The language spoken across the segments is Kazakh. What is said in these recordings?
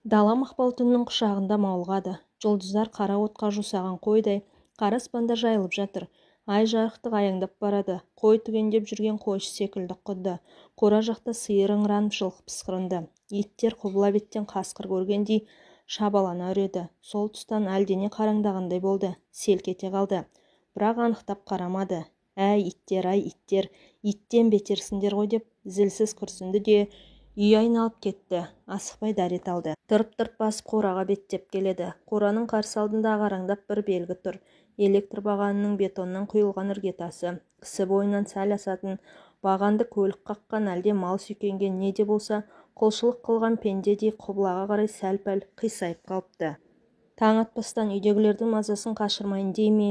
Дала мақпал түннің құшағында маулығады. Жұлдыздар қара отқа жусаған қойдай қара аспанда жайылып жатыр. Ай жарықтық аяңдап барады. Қой түгендеп жүрген қойшы секілді құдды. Қора жақта сиыр ыңыранып, жылқы пысқырынды. Иттер құбыла беттен қасқыр көргендей шабалана үреді. Сол тұстан әлдене қараңдағандай болды. Селк ете қалды. Бірақ анықтап қарамады. Әй, иттер, ай, иттер, иттен бетерсіңдер ғой деп зілсіз күрсінді де үй айналып кетті. Асықпай дәрет алды. Тырп-тырп басып қораға беттеп келеді. Қораның қарсы алдында ағараңдап бір белгі тұр. Электр бағанының бетоннан құйылған іргетасы. Кісі бойынан сәл асатын бағанды көлік қаққан, әлде мал сүйкенген, не де болса құлшылық қылған пендедей құбылаға қарай сәл-пәл қисайып қалыпты. Таң атпастан үйдегілердің мазасын қашырмайын дей ме,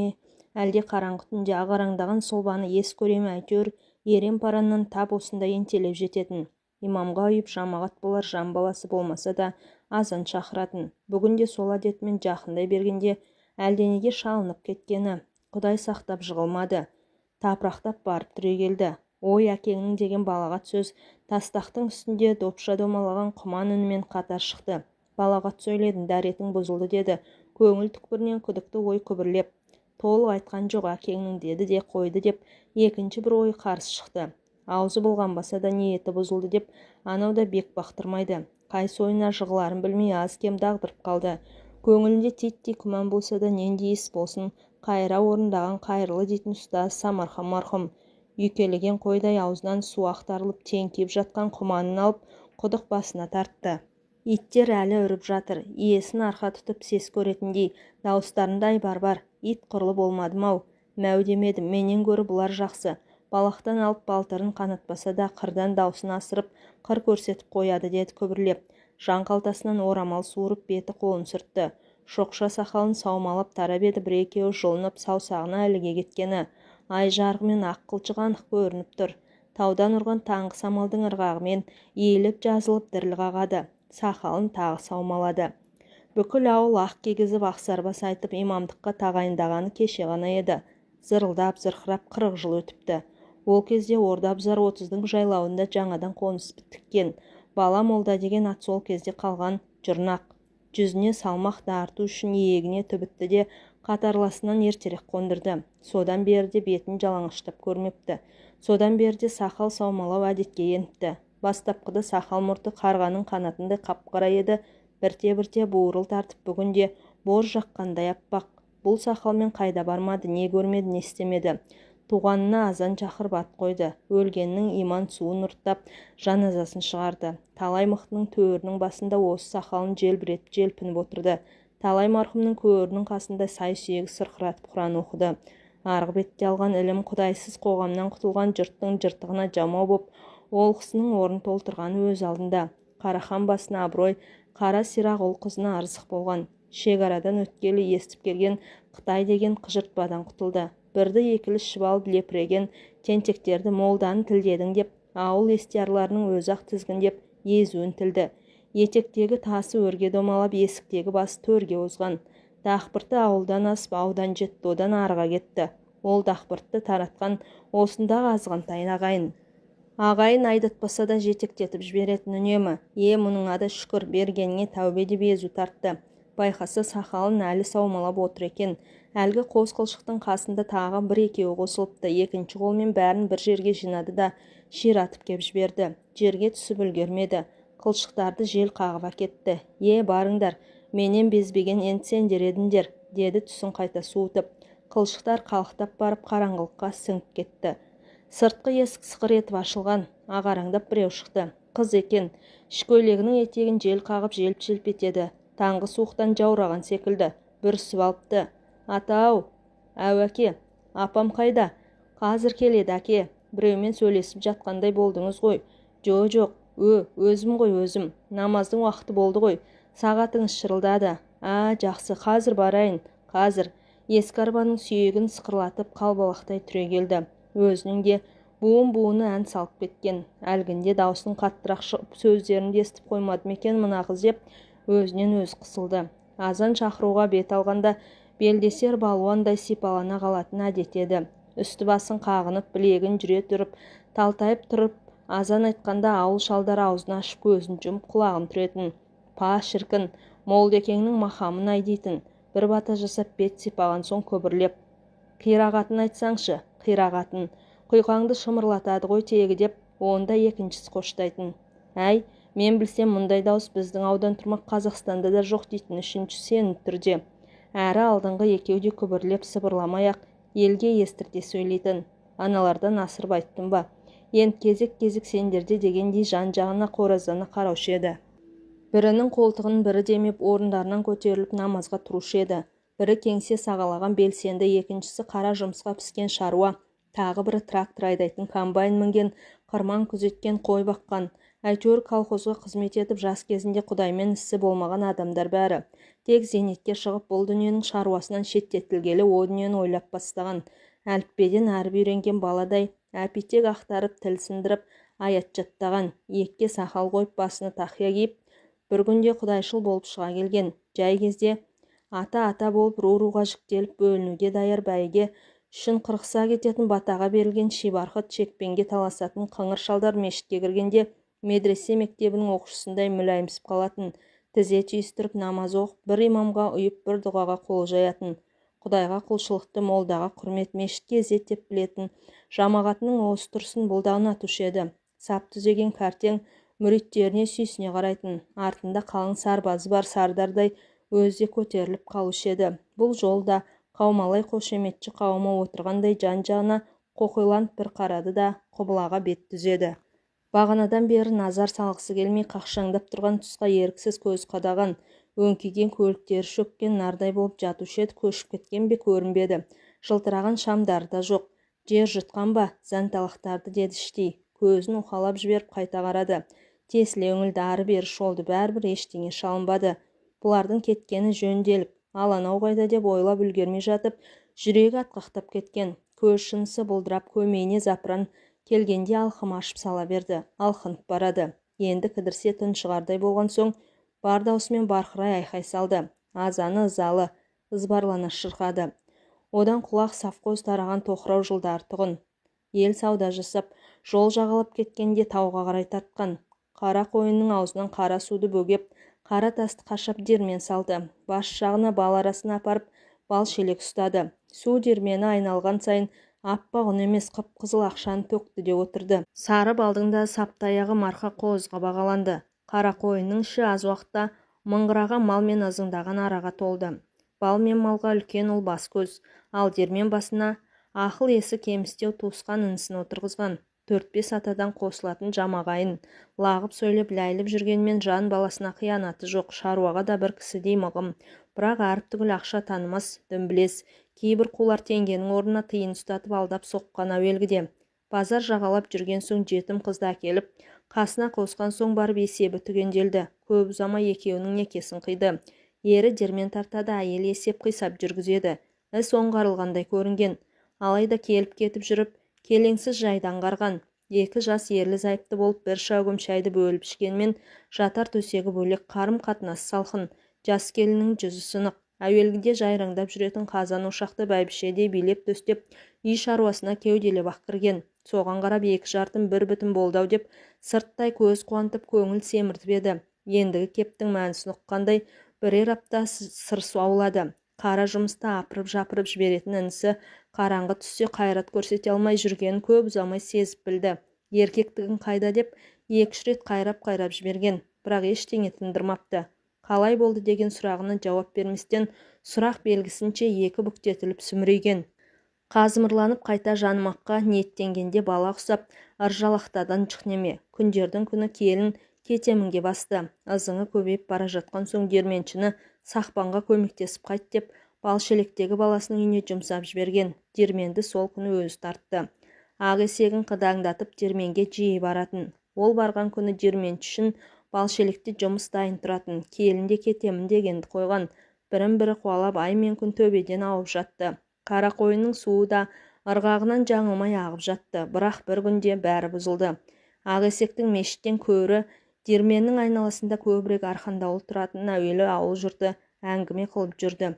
әлде қараңғы түнде ағараңдаған сұлбаны ес көре ме, әйтеуір ерен-параннан тап осындай ентелеп жететін. Имамға ұйып, жамағат болар жан баласы болмаса да азан шақыратын. Бүгін де сол әдетімен жақындай бергенде әлденеге шалынып кеткені. Құдай сақтап жығылмады. Тапырақтап барып түрегелді. Ой, әкеңнің деген балағат сөз тастақтың үстінде допша домалаған құман үнімен қатар шықты. Балағат сөйледің, дәретің бұзылды деді. Көңіл түкпірінен күдікті ой күбірлеп. Толық айтқан жоқ, әкеңнің деді де қойды деп екінші бір ой қарсы шықты. Аузы былғанбаса да ниеті бұзылды деп анау да бек бақтырмайды. Қайсы ойына жығыларын білмей аз-кем дағдырып қалды. Көңілінде титтей күмән болса да нендей іс болсын қайыра орындаған қайырлы дейтін ұстаз Самархан марқұм. Үйкелеген қойдай аузынан су ақтарылып теңкиіп жатқан құманын алып құдық басына тартты. Иттер әлі үріп жатыр. Иесін арқа тұтып сес көретіндей дауыстарында айбар бар. Ит құрлы болмадым-ау. Мәу демедім, менен гөрі бұлар жақсы. Балақтан алып балтырын қанатпаса да қырдан даусын асырып қыр көрсетіп қояды деді күбірлеп. Жан қалтасынан орамал суырып беті қолын сүртті. Шоқша сақалын саумалап тарап еді, бір-екеуі жұлынып саусағына іліге кеткені. Ай жарығымен ақ қылшық анық көрініп тұр. Таудан ұрған таңғы самалдың ырғағымен иіліп жазылып діріл қағады. Сақалын тағы саумалады. Бүкіл ауыл ақ кигізіп ақсарбас айтып имамдыққа тағайындағаны кеше ғана еді. Зырылдап зырқырап 40 жыл өтіпті. Ол кезде орда бұзар 30-дың жайлауында жаңадан қоныс тіккен. Бала молда деген ат сол кезде қалған жұрнақ. Жүзіне салмақ дарыту үшін иегіне түбітті де қатарласынан ертерек қондырды. Содан бері де бетін жалаңаштап көрмепті. Содан бері де сақал саумалау әдетке еніпті. Бастапқыда сақал мұрты қарғаның қанатындай қап-қара еді, бірте-бірте буырыл тартып бүгінде бор жаққандай аппақ. Бұл сақалмен қайда бармады, не көрмеді, не істемеді. Туғанына азан шақырып ат қойды. Өлгеннің иман суын ұрттап, жаназасын шығарды. Талай мықтының төрінің басында осы сақалын желбіретіп желпініп отырды. Талай марқұмның көрінің қасында сай сүйегі сырқыратып құран оқыды. Арғы бетте алған ілім құдайсыз қоғамнан құтылған жұрттың жыртығына жамау боп, олқысының орнын толтырғаны өз алдында. Қарахан басына абырой, қара сирақ ұл қызына ырзық болған. Шекарадан өткелі естіп келген Қытай деген қыжыртпадан құтылды. Бірді екілі ішіп алып лепіреген тентектерді молданы тілдедің деп, ауыл естиярларының өзі-ақ тізгіндеп езуін тілді. Етектегі тасы өрге домалап, есіктегі басы төрге озған. Дақпырты ауылдан асып, аудан жетті, одан арыға кетті. Ол дақпыртты таратқан осындағы азғантай ағайын. Ағайын айдатпаса да жетектетіп жіберетін үнемі. Е, мұныңа да шүкір, бергеніңе тәубе деп езу тартты. Байқаса сақалын әлі саумалап отыр екен. Әлгі қос қылшықтың қасында тағы бір-екеуі қосылыпты. Екінші қолмен бәрін бір жерге жинады да ширатып кеп жіберді. Жерге түсіп үлгермеді. Қылшықтарды жел қағып әкетті. Е, барыңдар, менен безбеген енді сендер едіңдер, деді түсін қайта суытып. Қылшықтар қалықтап барып қараңғылыққа сіңіп кетті. Сыртқы есік сықыр етіп ашылған, ағараңдап біреу шықты. Қыз екен, ішкөйлегінің етегін жел қағып желп-желп етеді. Таңғы суықтан жаураған секілді, бүрісіп алыпты. Ата-ау, әу әке, апам қайда? Қазір келеді әке, біреумен сөйлесіп жатқандай болдыңыз ғой. Жо-жоқ, өзім ғой өзім, намаздың уақыты болды ғой, сағатыңыз шырылдады. А, жақсы, қазір барайын, қазір. Ескі арбаның сүйегін сықырлатып қалбалақтай түрегелді. Өзінің де буын-буыны ән салып кеткен. Әлгінде даусының қаттырақ шығып сөздерін де естіп қоймады ма екен мына қыз деп өзінен өзі қысылды. Азан шақыруға бет алғанда белдесер балуандай сипалана қалатын әдет еді. Үсті басын қағынып, білегін жүре түріп, талтайып тұрып азан айтқанда ауыл шалдары аузын ашып көзін жұмып құлағын түретін. Па, шіркін, молдекеңнің мақамын-ай дейтін. Бір бата жасап бет сипаған соң күбірлеп, қирағатын айтсаңшы, қирағатын, құйқаңды шымырлатады ғой тегі деп, онда екіншісі қоштайтын. Әй, мен білсем мұндай дауыс біздің аудан тұрмақ Қазақстанда да жоқ дейтін үшінші сенімді түрде. Әрі алдыңғы екеу де күбірлеп сыбырламай-ақ елге естірте сөйлейтін. Аналардан асырып айттым ба? Енді кезек-кезек сендерде дегендей жан-жағына қораздана қараушы еді. Бірінің қолтығын бірі демеп орындарынан көтеріліп намазға тұрушы еді. Бірі кеңсе сағалаған белсенді, екіншісі қара жұмысқа піскен шаруа, тағы бірі трактор айдайтын, комбайн мінген, қырман күзеткен, қой баққан. Әйтеуір колхозға қызмет етіп, жас кезінде құдаймен ісі болмаған адамдар бәрі. Тек зейнетке шығып, бұл дүниенің шаруасынан шеттетілгелі о дүниені ойлап бастаған. Әліппеден әріп үйренген баладай әпитек ақтарып, тіл сындырып, аят жаттаған, иекке сақал қойып, басына тақия киіп, бір күнде құдайшыл болып шыға келген. Жай кезде ата-ата болып ру-руға жіктеліп бөлінуге даяр бәйге үшін қырқыса кететін батаға берілген шибарқыт шекпенге таласатын қыңыр шалдар мешітке кіргенде медресе мектебінің оқушысындай мүләйімсіп қалатын, тізе түйістіріп намаз оқып, бір имамға ұйып, бір дұғаға қол жаятын. Құдайға құлшылықты, молдаға құрмет, мешітке ізет деп білетін жамағатының осы тұрысын бұл да ұнатушы еді. Сап түзеген кәртең мүриттеріне сүйсіне қарайтын, артында қалың сарбазы бар сардардай өзі де көтеріліп қалушы еді. Бұл жолда қаумалай қошеметші қауымы отырғандай жан-жағына қоқиланып бір қарады да құбылаға бет түзеді. Бағанадан бері назар салғысы келмей қақшаңдап тұрған тұсқа еріксіз көз қадаған, өңкиген көліктері шөккен нардай болып жатушы еді, көшіп кеткен бе көрінбеді. Жылтыраған шамдары да жоқ. Жер жұтқан ба зәнталақтарды деді іштей. Көзін уқалап жіберіп қайта қарады. Тесіле үңілді, ары-бері шолды, бәрібір ештеңе шалынбады. Бұлардың кеткені жөнделік, ал анау қайда деп ойлап үлгермей жатып, жүрегі атқақтап кеткен. Көз шынысы бұлдырап көмейіне запыран келгенде алқым ашып сала берді. Алқынып барады. Енді кідірсе тұншығардай болған соң бар даусымен барқырай айқай салды. Азаны ызалы, ызбарлана шырқады. Одан құлақ совхоз тараған тоқырау жылдар тұғын. Ел сауда жасап, жол жағалап кеткенде тауға қарай тартқан. Қара қойынның аузынан қара суды бөгеп, қара тасты қашап диірмен салды. Бас жағына бал арасына апарып, бал шелек ұстады. Су диірмені айналған сайын аппақ ұн емес, қып-қызыл ақшаны төкті де отырды. Сары балдың да сапты аяғы марқа қозға бағаланды. Қара қойынның іші аз уақытта мыңғыраған мал мен ызыңдаған араға толды. Бал мен малға үлкен ұл бас көз, ал диірмен басына ақыл есі кемістеу туысқан інісін отырғызған. 4-5 атадан қосылатын жамағайын, лағып сөйлеп ләйліп жүргенмен жан баласына қиянаты жоқ, шаруаға да бір кісідей мығым. Бірақ әріп түгіл ақша танымас, дүмбілез. Кейбір қулар теңгенің орнына тиын ұстатып алдап соққан әуелгіде. Базар жағалап жүрген соң жетім қызды әкеліп, қасына қосқан соң барып есебі түгенделді. Көп ұзамай екеуінің некесін қиды. Ері диірмен тартады, әйелі есеп қисап жүргізеді. Іс оңғарылғандай көрінген. Алайда келіп кетіп жүріп, келеңсіз жайды аңғарған. Екі жас ерлі зайыпты болып бір шәугім шайды бөліп ішкенмен жатар төсегі бөлек, қарым-қатынасы салқын. Жас келіннің жүзі сынық. Әуелгіде жайраңдап жүретін қазан ошақты бәйбішедей билеп төстеп, үй шаруасына кеуделеп-ақ кірген. Соған қарап екі жартым бір бүтін болды-ау деп сырттай көз қуантып, көңіл семіртіп еді. Ендігі кептің мәнісін ұққандай бірер апта сыр аулады. Қара жұмыста апырып-жапырып жіберетін інісі қараңғы түссе қайрат көрсете алмай жүргенін көп ұзамай сезіп білді. Еркектігін қайда деп 2-3 рет қайрап-қайрап жіберген, бірақ ештеңе тындырмапты. Қалай болды деген сұрағына жауап берместен сұрақ белгісінше екі бүктетіліп сүмірейген. Қазымырланып қайта жанымаққа ниеттенгенде бала ұқсап ыржалақтадан неме. Күндердің күні келін кетемінге басты. Ызыңы көбейіп бара жатқан соң диірменшіні сақпанға көмектесіп қайт деп балшелектегі баласының үйіне жұмсап жіберген. Диірменді сол күні өзі тартты. Ақ есегін қыдаңдатып диірменге жиі баратын. Ол барған күні диірменші үшін балшелекте жұмыс дайын тұратын. Келін де кетемін дегенді қойған. Бірін-бірі қуалап ай мен күн төбеден ауып жатты. Қара қойынның суы да ырғағынан жаңылмай ағып жатты. Бірақ бір күнде бәрі бұзылды. Ақ есектің мешіттен көрі диірменнің айналасында көбірек арқандаулы тұратынын әуелі ауыл жұрты әңгіме қылып жүрді.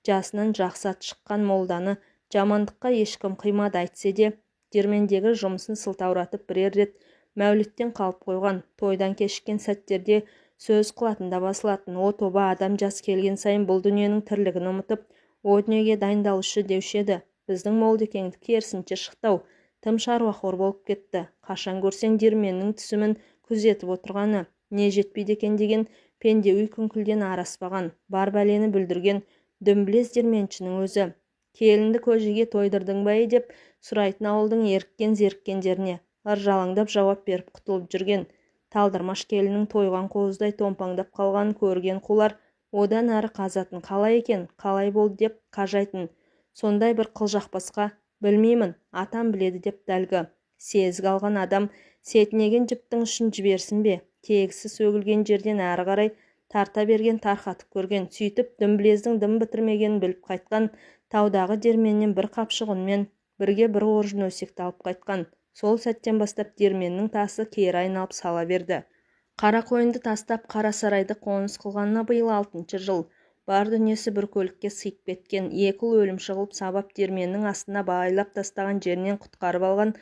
Жасынан жақсы ат шыққан молданы жамандыққа ешкім қимады әйтсе де, диірмендегі жұмысын сылтауратып бірер рет мәуліттен қалып қойған. Тойдан кешіккен сәттерде Сөз қылатын да басылатын. О тоба, адам жас келген сайын бұл дүниенің тірлігін ұмытып, о дүниеге дайындалушы деуші еді. Біздің молдекеңді керісінше шықты-ау, тым шаруақор болып кетті. Қашан көрсең диірменнің түсімін күзетіп отырғаны. Не жетпейді екен деген пенде үй күңкілден ары аспаған, бар бәлені бүлдірген дүмбілез диірменшінің өзі. Келінді көжеге тойдырдың ба деп сұрайтын ауылдың еріккен-зеріккендеріне ыржалаңдап жауап беріп құтылып жүрген. Талдырмаш келіннің тойған қозыдай томпаңдап қалғанын көрген қулар одан әрі қазатын қалай екен, қалай болды деп қажайтын. Сондай бір қылжақпасқа білмеймін, атам біледі деп дәлгі. Сезік алған адам сетінеген жіптің ұшын жіберсін бе, тегісі сөгілген жерден әрі қарай тарта берген, тарқатып көрген. Сөйтіп дүмбілездің дым бітірмегенін біліп қайтқан таудағы диірменнен бір қапшық ұнмен бірге бір қоржын өсекті алып қайтқан. Сол сәттен бастап диірменнің тасы кері айналып сала берді. Қарақойынды тастап Қарасарайды қоныс қылғанына биыл 6-шы жыл. Бар дүниесі бір көлікке сыйып кеткен. Екі ұл өлімші қылып сабап диірменнің астына байлап тастаған жерінен құтқарып алған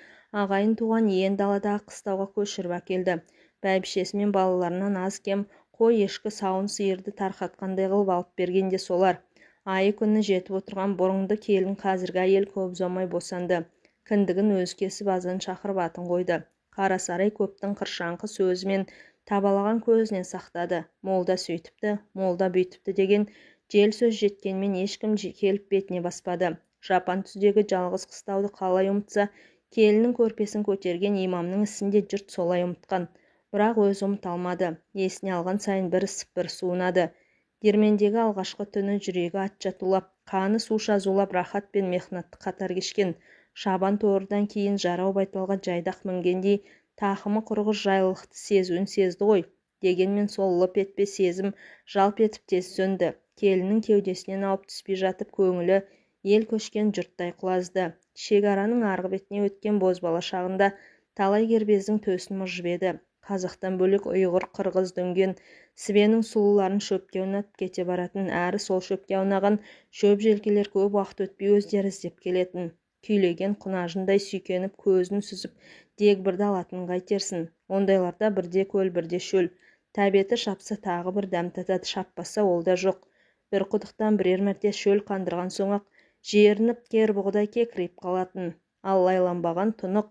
ағайын туған иен даладағы қыстауға көшіріп әкелді. Бәйбішесі мен балаларынан аз-кем қой-ешкі, сауын сиырды тарқатқандай қылып алып берген де солар. Айы күні жетіп отырған бұрынды келін қазіргі әйел көп ұзамай босанды. Кіндігін өзі кесіп азан шақырып атын қойды. Қарасарай көптің қыршаңқы сөзімен табалаған көзінен сақтады. Молда сөйтіпті, молда бүйтіпті деген жел сөз жеткенмен ешкім келіп бетіне баспады. Жапан түздегі жалғыз қыстауды қалай ұмытса, келіннің көрпесін көтерген имамның ісін де жұрт солай ұмытқан. Бірақ өзі ұмыта алмады. Есіне алған сайын бір ысып, бір суынады. Диірмендегі алғашқы түні жүрегі атша тулап, қаны суша зулап, рахат пен мехнатты қатар кешкен. Шабан торыдан кейін жарау байталға жайдақ мінгендей тақымы құрғыр жайлылықты сезуін сезді ғой. Дегенмен сол лып етпес сезім жалп етіп тез сөнді. Келіннің кеудесінен ауып түспей жатып көңілі ел көшкен жұрттай құлазды. Шекараның арғы бетіне өткен бозбала шағында талай кербездің төсін мыжып еді. Қазақтан бөлек ұйғыр, қырғыз, дүнген, сібенің сұлуларын шөпке аунатып кете баратын, әрі сол шөпке аунаған шөп желкелер көп уақыт өтпей өздері іздеп келетін. Күйлеген құнажындай сүйкеніп көзін сүзіп дегбірді алатынын қайтерсін. Ондайларда бірде көл, бірде шөл. Тәбеті шапса тағы бір дәм татады, шаппаса ол да жоқ. Бір құдықтан бірер мәрте шөл қандырған соң-ақ жерініп кербұғыдай кекірейіп қалатын. Ал лайланбаған тұнық,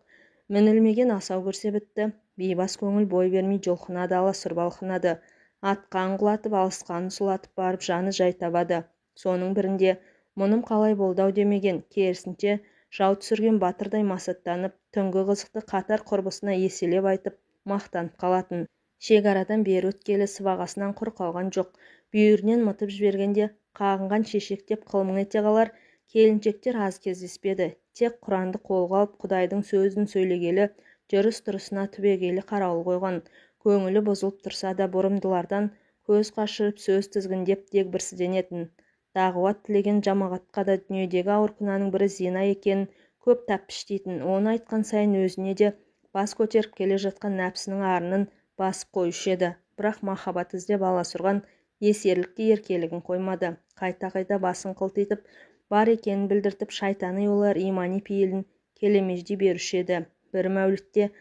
мінілмеген асау көрсе бітті. Бейбас көңіл бой бермей жұлқынады, аласұрып алқынады. Атқан құлатып, алысқанын сұлатып барып жаны жай табады. Соның бірінде мұным қалай болды-ау демеген, керісінше жау түсірген батырдай масаттанып, түнгі қызықты қатар құрбысына еселеп айтып, мақтанып қалатын. Шекарадан бері өткелі сыбағасынан құр қалған жоқ. Бүйірінен мытып жібергенде қағынған шешектеп қылмың ете қалар келіншектер аз кездеспеді. Тек Құранды қолға алып, Құдайдың сөзін сөйлегелі, жүріс-тұрысына түбегейлі қарауыл қойған. Көңілі бұзылып тұрса да бұрымдылардан көз қашырып, сөз тізгіндеп дегбірсізденетін. Дағуат тілеген жамағатқа да дүниедегі ауыр күнәнің бірі зина екенін көп тәппіштейтін. Оны айтқан сайын өзіне де бас көтеріп келе жатқан нәпсінің арынын басып қоюшы еді. Бірақ махаббат іздеп аласұрған есерлікте еркелігін қоймады. Қайта-қайта басын қылтитып, бар екенін білдіртіп, шайтаны олар имани пейілін келемеждей беруші еді. Бір мәулітте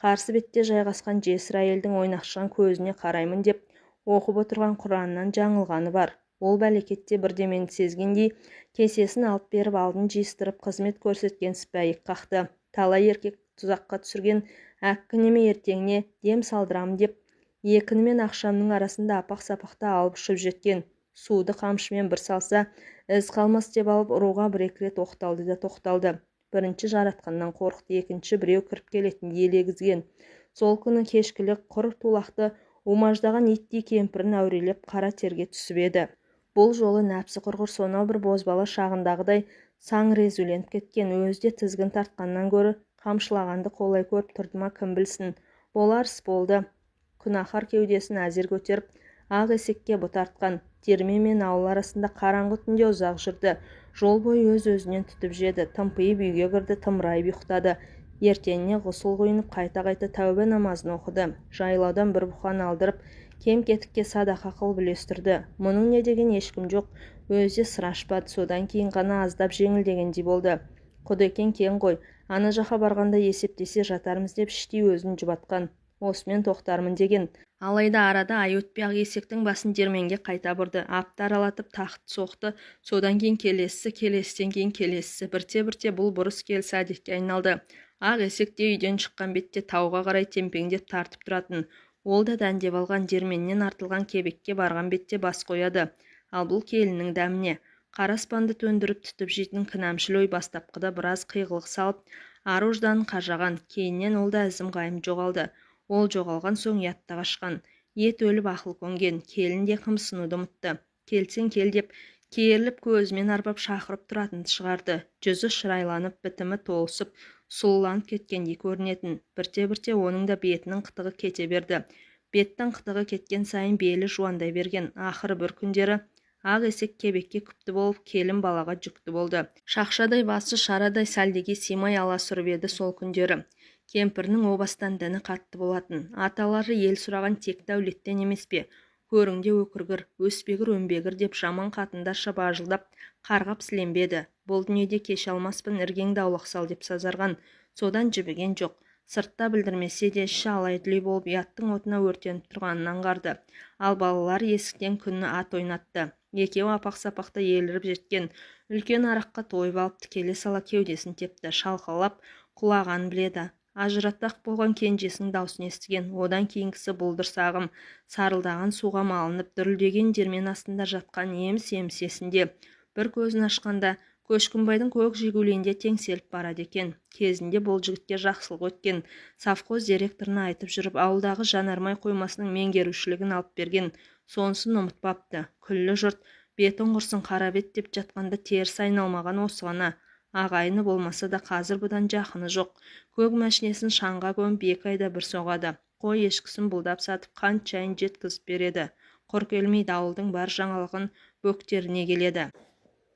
қарсы бетте жайғасқан жесір әйелдің ойнақшыған көзіне қараймын деп оқып отырған Құраннан жаңылғаны бар. Ол бәлекетте бірдемені сезгендей кесесін алып беріп, алдын жиыстырып, қызмет көрсеткен сіпәйік қақты. Талай еркек тұзаққа түсірген әккі неме ертеңіне дем салдырамын деп екіні мен ақшамның арасында апақ-сапақта алып ұшып жеткен. Суды қамшымен бір салса, із қалмас деп алып ұруға бір-екі рет оқталды да тоқталды. Бірінші жаратқаннан қорықты, екінші біреу кіріп келетіндей елегізген. Сол күні кешкілік құр тулақты умаждаған иттей кемпірін әурелеп қара терге түсіп еді. Бұл жолы нәпсі құрғыр сонау бір бозбала шағындағыдай саңырезуленіп кеткен. Өзі де тізгін тартқаннан гөрі қамшылағанды қолай көріп тұрды ма, кім білсін. Болар іс болды. Күнәһар кеудесін әзер көтеріп, ақ есекке бұтартқан. Диірмен мен ауыл арасында қараңғы түнде ұзақ жүрді. Жол бойы өз-өзінен түтіп жеді. Тымпиып үйге кірді, тымырайып ұйықтады. Ертеңіне ғұсыл құйынып, қайта-қайта тәубе намазын оқыды. Жайлаудан бір бұқаны алдырып, кем-кетікке садақа қылып үлестірді. Мұның не деген ешкім жоқ, өзі де сыр ашпады. Содан кейін ғана аздап жеңілдегендей болды. Құдекең кең ғой, ана жаққа барғанда есептесе жатармыз деп іштей өзін жұбатқан. Осымен тоқтармын деген. Алайда арада ай өтпей ақ есектің басын диірменге қайта бұрды. Апты аралатып тақт соқты. Содан кейін келесісі, келесіден кейін келесісі. Бірте-бірте бұл бұрыс келісі әдетке айналды. Ақ есек те үйден шыққан бетте тауға қарай темпеңдеп тартып тұратын. Ол да дәндеп алған диірменнен артылған кебекке барған бетте бас қояды. Ал бұл келіннің дәміне. Қара аспанды төндіріп түтіп жейтін кінәмшіл ой бастапқыда біраз қиғылық салып, ар-ожданын қажаған. Кейіннен ол да ізім-ғайым жоғалды. Ол жоғалған соң ұят та қашқан. Ет өліп ақыл көнген. Келін де қымсынуды ұмытты. Келсең кел деп керіліп көзімен арбап шақырып тұратынды шығарды. Жүзі шырайланып, бітімі толысып, сұлуланып кеткендей көрінетін. Бірте-бірте оның да бетінің қытығы кете берді. Беттің қытығы кеткен сайын белі жуандай берген. Ақыры бір күндері ақ есек кебекке күпті болып, келін балаға жүкті болды. Шақшадай басы шарадай сәлдеге сыймай аласұрып еді сол күндері. Кемпірінің о бастан діні қатты болатын. Аталары ел сұраған текті әулеттен емес пе? Көріңде өкіргір, өспегір, өнбегір деп жаман қатындарша бажылдап, қарғап сіленбеді. Бұл дүниеде кеше алмаспын, іргеңді аулақ сал деп сазарған. Содан жібіген жоқ. Сыртта білдірмесе де іші алай-дүлей болып ұяттың отына өртеніп тұрғанын аңғарды. Ал балалар есіктен күні ат ойнатты. Екеуі апақ-сапақта еліріп жеткен. Үлкен араққа тойып алыпты, келе сала кеудесін тепті, шалқалап құлағанын біледі. Ажыратпақ болған кенжесінің даусын естіген. Одан кейінгісі бұлдыр сағым, сарылдаған суға малынып, дүрілдеген диірмен астында жатқан еміс-еміс есінде. Бір көзін ашқанда Көшкінбайдың көк жигулиінде теңселіп барады екен. Кезінде бұл жігітке жақсылық өткен. Совхоз директорына айтып жүріп, ауылдағы жанармай қоймасының меңгерушілігін алып берген. Сонысын ұмытпапты. Күллі жұрт бетін құрсын қара бет деп жатқанда теріс айналмаған осы ғана. Ағайыны болмаса да қазір бұдан жақыны жоқ. Көк мәшинесін шаңға көміп 2 айда бір соғады. Қой ешкісін бұлдап сатып қант шайын жеткізіп береді. Құр келмейді, ауылдың бар жаңалығын бөктеріне келеді.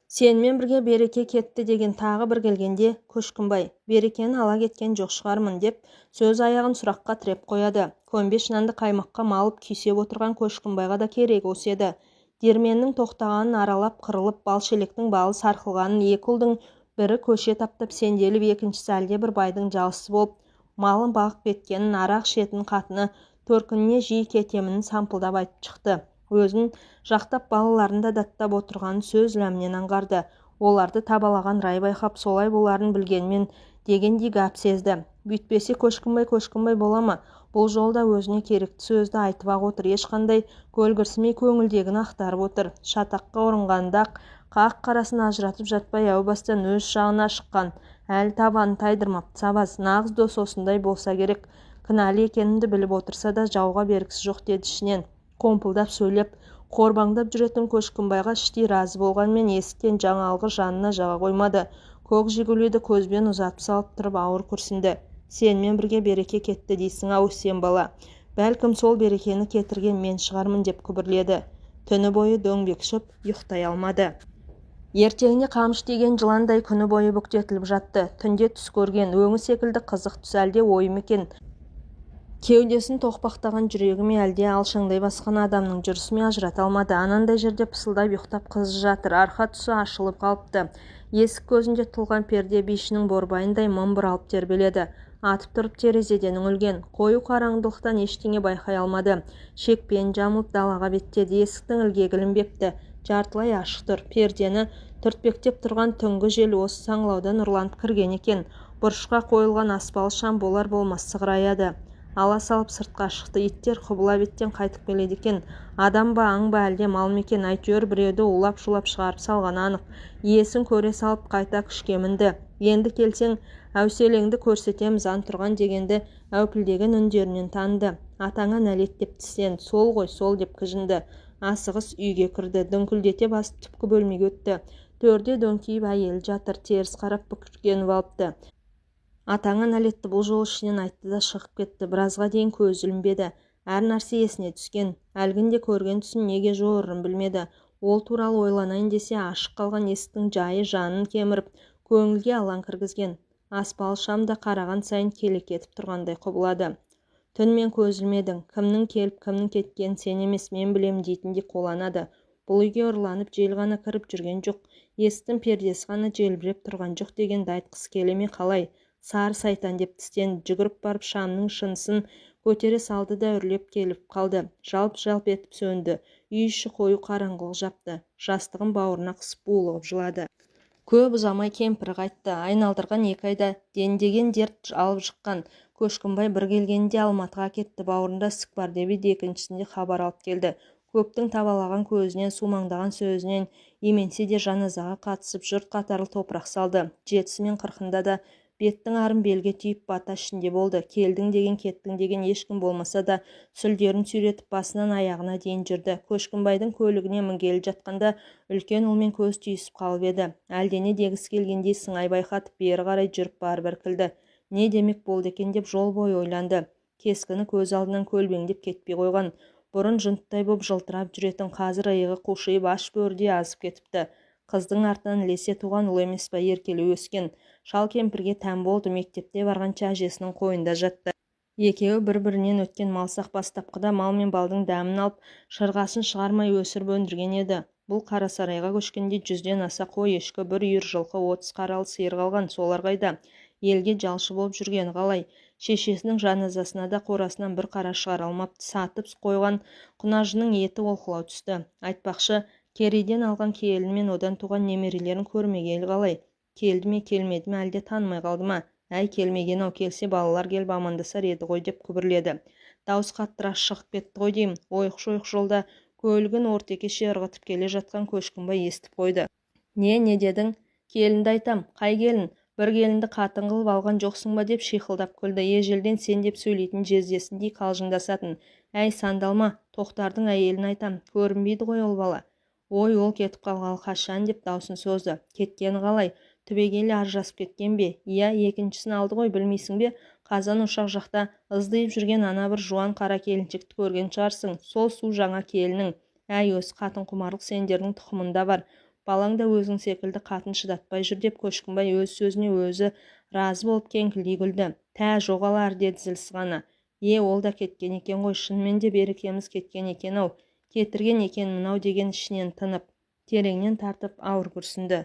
Сенімен бірге береке кетті деген тағы бір келгенде Көшкінбай берекені ала кеткен жоқ шығармын деп сөз аяғын сұраққа тіреп қояды. Көмбе шынанды қаймаққа малып күйсеп отырған Көшкінбайға да керек осы еді. Диірменнің тоқтағанын аралап қырылып, балшелектің балы сарқылғанын екі ұлдың бірі көше таптап сенделіп, екіншісі әлде бір байдың жалшысы болып малын бағып кеткенін, арақ ішетін қатыны төркініне жиі кетемінін сампылдап айтып шықты. Өзін жақтап балаларын да даттап отырғанын сөз ләмінен аңғарды. Оларды табалаған рай байқап, солай боларын білгенмен дегендей гәп сезді. Бүйтпесе Көшкінбай Көшкінбай бола ма? Бұл жолда өзіне керекті сөзді айтып-ақ отыр. Ешқандай көлгірсімей көңілдегіні ақтарып отыр. Шатаққа ұрынғанда қақ қарасын ажыратып жатпай әу бастан өз жағына шыққан. Әлі табанын тайдырмапты сабаз. Нағыз дос осындай болса керек. Кінәлі екенімді біліп отырса да жауға бергісі жоқ деді ішінен. Қомпылдап сөйлеп, қорбаңдап жүретін Көшкінбайға іштей разы болғанмен есіктен жаңалығы жанына жаға қоймады. Көк жигулиді көзбен ұзатып салып тұрып ауыр күрсінді. Сенімен бірге береке кетті дейсің-ау сен бала. Бәлкім сол берекені кетірген мен шығармын деп күбірледі. Түні бойы дөңбекшіп ұйықтай алмады. Ертеңіне қамшы тиген жыландай күні бойы бүктетіліп жатты. Түнде түс көрген, өңі секілді қызық түс әлде ойым екен. Кеудесін тоқпақтаған жүрегі ме, әлде алшаңдай басқан адамның жүрісі ме ажырата алмады. Анандай жерде пысылдап ұйықтап қыз жатыр. Арқа тұсы ашылып қалыпты. Есік көзінде тұлған перде бишінің борбайындай мың бұралып тербеледі. Атып тұрып терезеден үңілген. Қою қараңғылықтан ештеңе байқай алмады. Шекпен жамылып далаға беттеді. Есіктің ілгегі ілінбепті. Жартылай ашық тұр. Пердені түртпектеп тұрған түнгі жел осы саңылаудан ұрланып кірген екен. Бұрышқа қойылған аспалы шам болар болмас сығыраяды. Ала салып сыртқа шықты. Иттер құбыла беттен қайтып келеді екен. Адам ба, аң ба, әлде мал ма екен, әйтеуір біреуді улап-шулап шығарып салғаны анық. Иесін көре салып қайта күшке мінді. Енді келсең, әуселеңді көрсетеміз антұрған дегенді әупілдеген үндерінен таныды. Атаңа нәлет деп тістенді. Сол ғой, сол деп кіжінді. Асығыс үйге кірді. Дүңкілдете басып түпкі бөлмеге өтті. Төрде дөңкиіп әйелі жатыр, теріс қарап бүкіркеніп алыпты. Атаңа нәлетті бұл жолы ішінен айтты да шығып кетті. Біразға дейін көзі ілінбеді. Әр нәрсе есіне түскен. Әлгінде көрген түсін неге жорырын білмеді. Ол туралы ойланайын десе, ашық қалған есіктің жайы жанын кеміріп, көңілге алаң кіргізген. Аспалы шам да қараған сайын келекетіп тұрғандай құбылады. Түнмен көз ілмедің. Кімнің келіп, кімнің кеткенін сен емес, мен білемін дейтіндей қоланады. Бұл үйге ұрланып жел ғана кіріп жүрген жоқ. Есіктің пердесі ғана желбіреп тұрған жоқ дегенді айтқысы келе ме қалай? Сары сайтан деп тістен жүгіріп барып шамның шынысын Көтере салды да үрлеп келіп қалды. Жалп-жалп етіп сөнді. Үй іші қою қараңғылық жапты. Жастығын бауырына қысып булығып жылады. Көп ұзамай кемпірі қайтты. Айналдырған 2 айда дендеген дерт алып шыққан. Көшкінбай бір келгенде Алматыға кетті. Бауырында ісік бар деп еді, екіншісінде хабар алып келді. Көптің табалаған көзінен, сумаңдаған сөзінен именсе де жаназаға қатысып жұрт қатарлы топырақ салды. 7-сі мен 40-ында да беттің арын белге түйіп бата ішінде болды. Келдің деген, кеттің деген ешкім болмаса да сүлдерін сүйретіп басынан аяғына дейін жүрді. Көшкінбайдың көлігіне мінгелі жатқанда үлкен ұлмен көз түйісіп қалып еді. Әлдене дегісі келгендей сыңай байқатып бері қарай жүріп барып іркілді. Не демек болды екен деп жол бойы ойланды. Кескіні көз алдынан көлбеңдеп кетпей қойған. Бұрын жынттай боп жылтырап жүретін, қазір иығы қушиып аш бөрідей азып кетіпті. Қыздың артынан ілесе туған ұл емес па, еркелеу өскен. Шал кемпірге тән болды, мектепте барғанша әжесінің қойнында жатты. Екеуі бір-бірінен өткен малсақ бастапқыда мал мен балдың дәмін алып, шырғасын шығармай өсіріп өндірген еді. Бұл Қарасарайға көшкенде 100-ден аса қой ешкі, бір үйір жылқы, 30 қаралы сиыр қалған. Солар қайда? Елге жалшы болып жүргені қалай? Шешесінің жаназасына да қорасынан бір қара шығара алмапты. Сатып қойған құнажының еті олқылау түсті. Айтпақшы, Керейден алған келіні мен одан туған немерелерін көрмегелі қалай? Келді ме, келмеді ме, әлде танымай қалды ма? Әй, келмеген-ау, келсе балалар келіп амандасар еді ғой деп күбірледі. Дауыс қаттырақ шығып кетті ғой деймін. Ойық-шойық жолда көлігін ортекеше ырғытып келе жатқан Көшкінбай естіп қойды. Не, не дедің? Келінді айтам. Қай келін? Бір келінді қатын қылып алған жоқсың ба деп шиқылдап күлді. Ежелден сен деп сөйлейтін жездесіндей қалжыңдасатын. Әй, сандалма, Тоқтардың әйелін айтам. Көрінбейді ғой ол бала. Ой, ол кетіп қалғалы қашан деп даусын созды. Кеткені қалай? Түбегейлі ажырасып кеткен бе? Иә, екіншісін алды ғой, білмейсің бе? Қазан ошақ жақта ыздиып жүрген ана бір жуан қара келіншекті көрген шығарсың. Сол су жаңа келінің. Әй, осы қатын құмарлық сендердің тұқымында бар. Балаң да өзің секілді қатын шыдатпай жүр деп Көшкінбай өз сөзіне өзі разы болып кеңкілдей күлді. Тә, жоғалар, деді зілсіз ғана. Е, ол да кеткен екен ғой, шынымен де берекеміз кеткен екен-ау. Кетірген екен мынау деген ішінен тынып, тереңнен тартып ауыр күрсінді.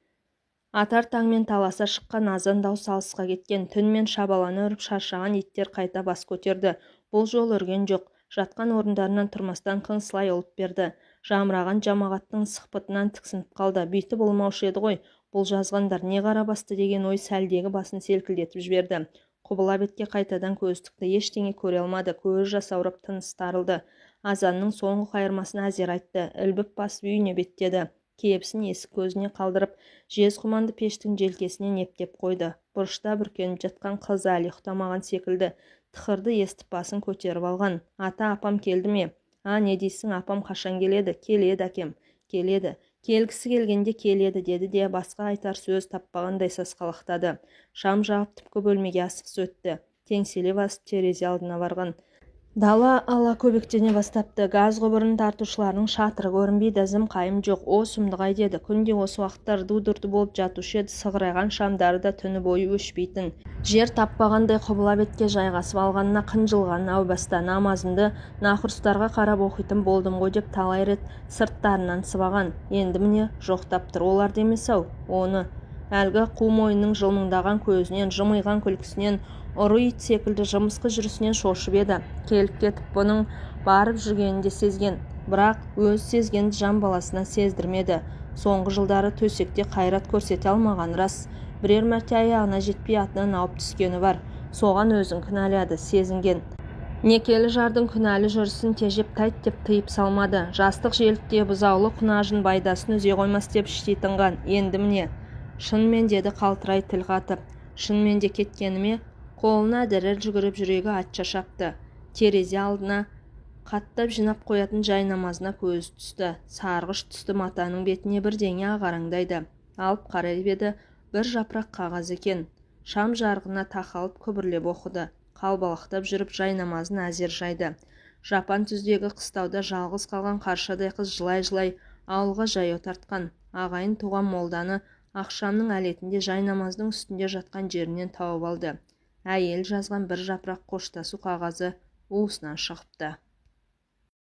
Атар таңмен таласа шыққан азан дауыс алысқа кеткен. Түнмен шабаланы үріп шаршаған иттер қайта бас көтерді. Бұл жолы үрген жоқ. Жатқан орындарынан тұрмастан қыңсылай ұлып берді. Жамыраған жамағаттың сықпытынан тіксініп қалды. Бүйтіп ұлымаушы еді ғой, бұл жазғандар не қара басты деген ой сәлдегі басын селкілдетіп жіберді. Құбыла бетке қайтадан көз тікті, ештеңе көре алмады. Көзі жасаурап тыныс тарылды. Азанның соңғы қайырмасын әзер айтты. Ілбіп басып үйіне беттеді. Кебісін есік көзіне қалдырып, жез құманды пештің желкесінен ептеп қойды. Бұрышта бүркеніп жатқан қыз әлі ұйықтамаған секілді. Тықырды естіп басын көтеріп алған. Ата, апам келді ме? А, не дейсің, апам қашан келеді? Келеді, әкем, келеді. Келгісі келгенде келеді, деді де басқа айтар сөз таппағандай сасқалақтады. Шам жағып түпкі бөлмеге асығыс өтті. Теңселе басып терезе алдына барған. Дала ала көбектене бастапты. Газ құбырын тартушылардың шатыры көрінбейді, зым қайым жоқ. О, сұмдық-ай деді. Күнде осы уақытта ырду-дырду болып жатушы еді, сығырайған шамдары да түні бойы өшпейтін. Жер таппағандай құбыла бетке жайғасып алғанына қынжылған әу баста намазымды нақұрыстарға қарап оқитын болдым ғой деп талай рет сырттарынан сыбаған. Енді міне жоқтап тұр. Оларды емес-ау, оны. Әлгі қу мойнының жылмыңдаған көзінен, жымиған күлкісінен, ұры ит секілді жымысқы жүрісінен шошып еді. Келіп кетіп бұның барып жүргенін де сезген, бірақ өз сезгенді жан баласына сездірмеді. Соңғы жылдары төсекте қайрат көрсете алмаған рас. Бірер мәрте аяғына жетпей атынан ауып түскені бар. Соған өзін кінәлады, сезінген. Некелі жардың күнәлі жүрісін тежеп тайт деп тыйып салмады. Жастық желікте бұзаулы құнажын байдасын үзе қоймас деп іштей тынған. Енді міне, шынымен деді қалтырай тіл қатып. Шынымен де кеткені ме? Қолына діріл жүгіріп жүрегі атша шапты. Терезе алдына қаттап жинап қоятын жай намазына көзі түсті. Сарғыш түсті матаның бетіне бірдеңе ағараңдайды. Алып қарай еді, бір жапырақ қағаз екен. Шам жарығына тақалып күбірлеп оқыды. Қалбалақтап жүріп жай намазын әзер жайды. Жапан түздегі қыстауда жалғыз қалған қаршадай қыз жылай-жылай ауылға жаяу тартқан. Ағайын туған молданы ақшамның әлетінде жай намаздың үстінде жатқан жерінен тауып алды. Әйел жазған бір жапырақ қоштасу қағазы уысынан шығыпты.